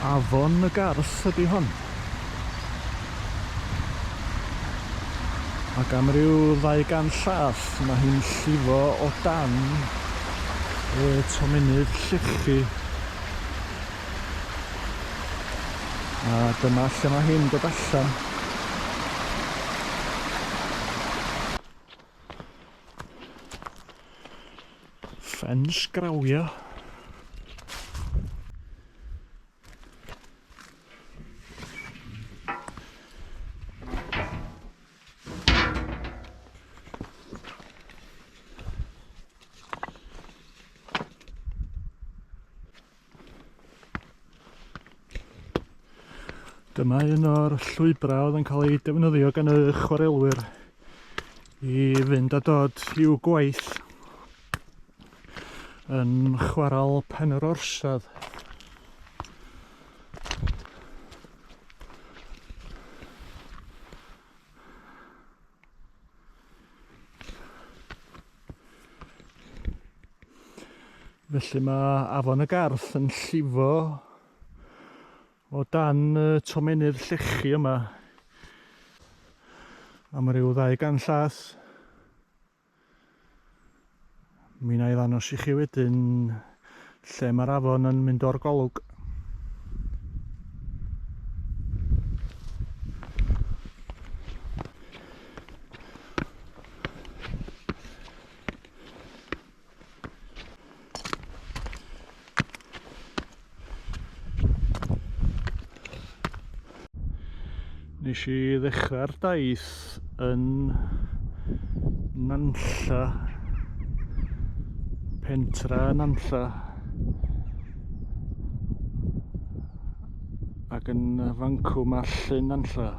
Afon y Garth ydy hon. Ac am ryw 200 llath mae hi'n llifo o dan y tomennydd llechi. A dyma lle mae hi'n dod allan. Ffens grawio. Dyma un o'r llwybrau oedd yn cael ei defnyddio gan y chwarelwyr i fynd a dod i'w gwaith yn chwarel Pen yr Orsedd. Felly mae Afon y Garth yn llifo o dan y tomennydd llechi yma am ryw 200 llath. Mi wna i ddangos i chi wedyn lle mae'r afon yn mynd o'r golwg. Nes i ddechrau'r daith yn Nantlla, pentra Nantlla, ac yn fancw mae Llyn Nantlla.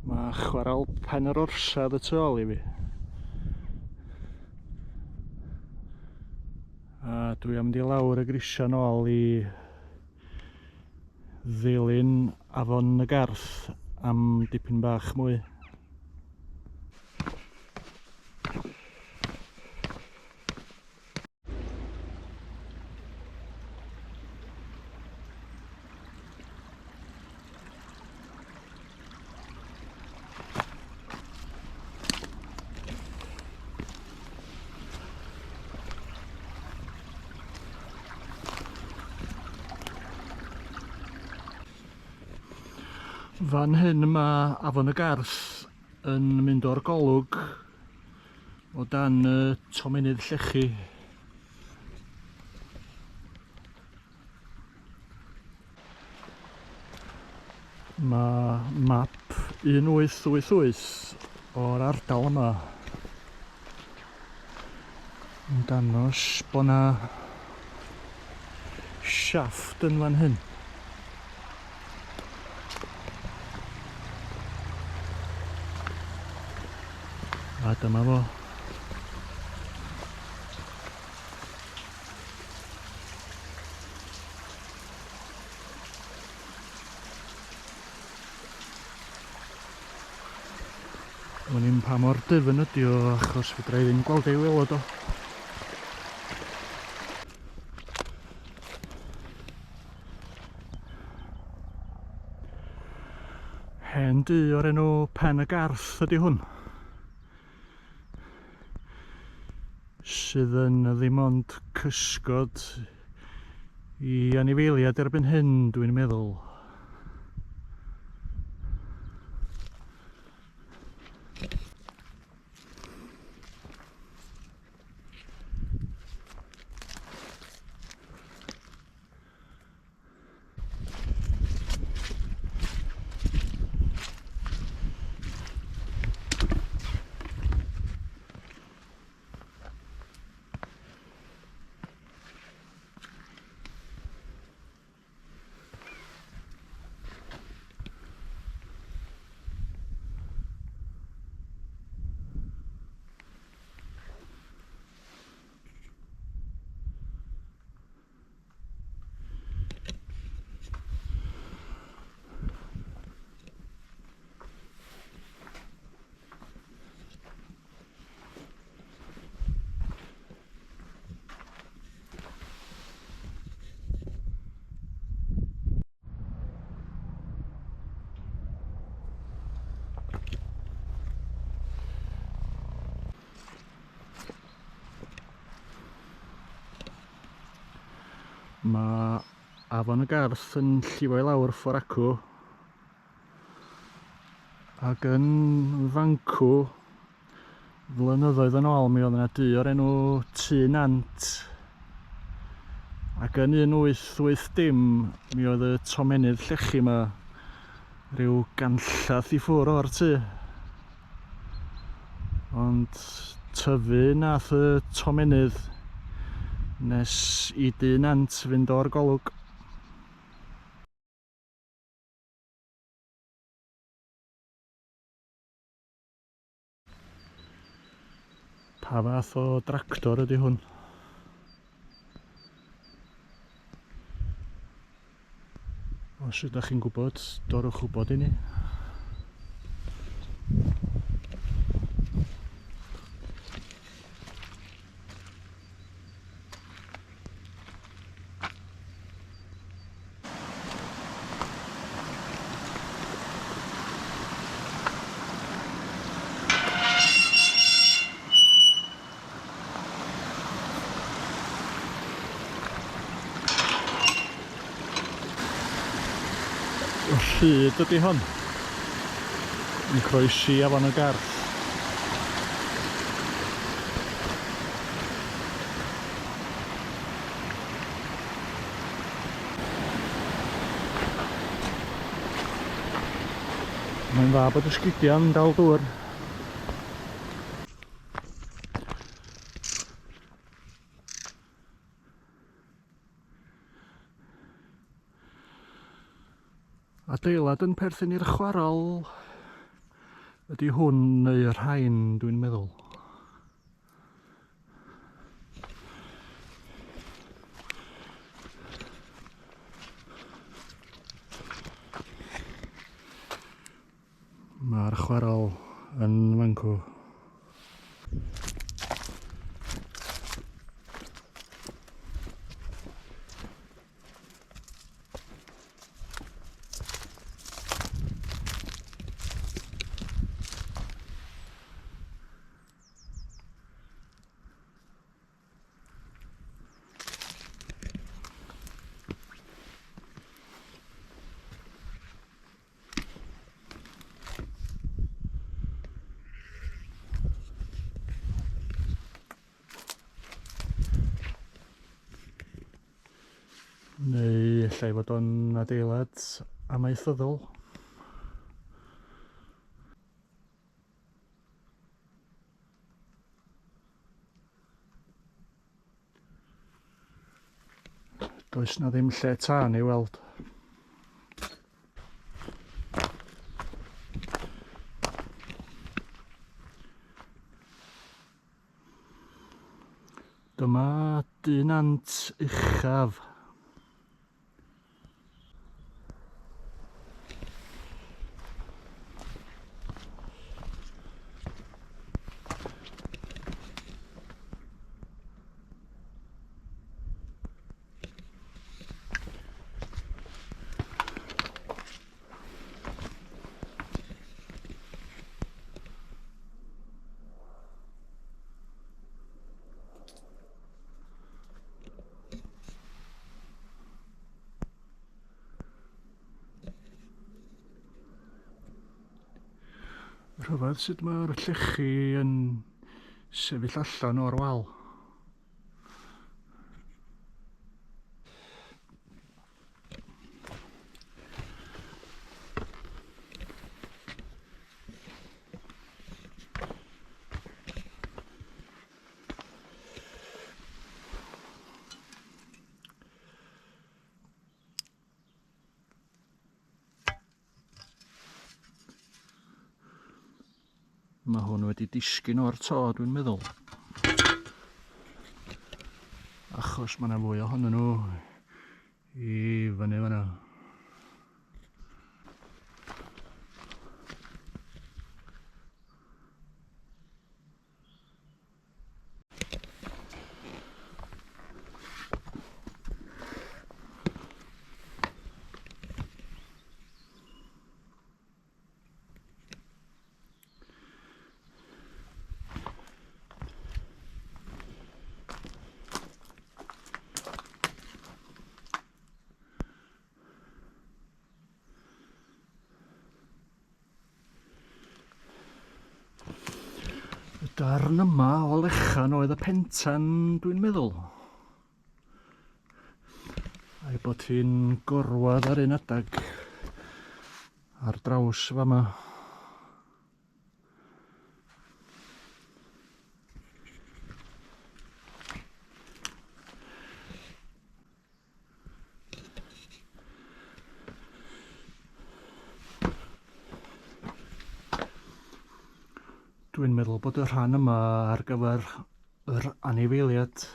Mae chwarel Pen yr Orsedd y tu ôl i fi. A dwi am mynd i lawr y grisiau nôl i ddilyn afon y Garth am dipyn bach mwy. Fan hyn mae Afon y Garth yn mynd o'r golwg o dan y tomennydd llechi. Mae map 1888 o'r ardal yma yn dangos bod 'na siafft yn fan hyn. A dyma fo. Wn i'm pa mor dyfn ydi o achos fedra i ddim gweld ei waelod o. Hen dŷ o'r enw Pen y Garth ydi hwn. Sydd yn ddim ond cysgod i anifeiliaid erbyn hyn, dwi'n meddwl. Mae Afon y Garth yn llifo i lawr ffordd acw. Ac yn fancw, flynyddoedd yn ôl, mi oedd yna dŷ o'r enw Tŷ Nant. Ac yn 1880, mi oedd y tomennydd llechi yma rhyw ganllath i ffwr o'r tŷ. Ond tyfu nath y tomennydd nes i Dŷ Nant fynd o'r golwg. Pa fath o dractor ydy hwn? Os ydych chi'n gwybod, dorwch wybod i ni. Rhyd ydy hon. Yn croesi afon y Garth. Mae'n dda bod y sgidiau'n dal dŵr. Adeilad yn perthyn i'r chwarel ydy hwn neu'r rhain, dwi'n meddwl. Mae'r chwarel yn fancw. Neu allai fod o'n adeilad amaethyddol. Does na ddim lle tân i weld. Dyma Dynant Uchaf. Rhyfedd sut mae'r llechi yn sefyll allan o'r wal. Mae hwn wedi disgyn o'r to, dwi'n meddwl. Achos mae yna fwy ohonyn nhw i fyny fanna. Darn yma o lechan oedd y pentan, dwi'n meddwl. A'i bod hi'n gorwedd ar un adag ar draws fama. Dwi'n meddwl bod y rhan yma ar gyfer yr anifeiliaid.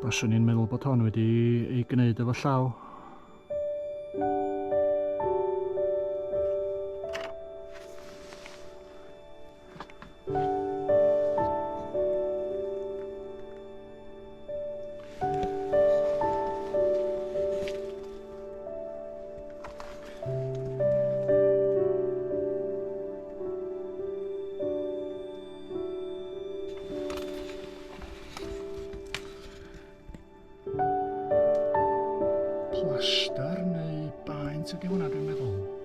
Baswn i'n meddwl bod hon wedi ei gwneud efo llaw. Plaster neu baent ydy hwnna dwi'n meddwl.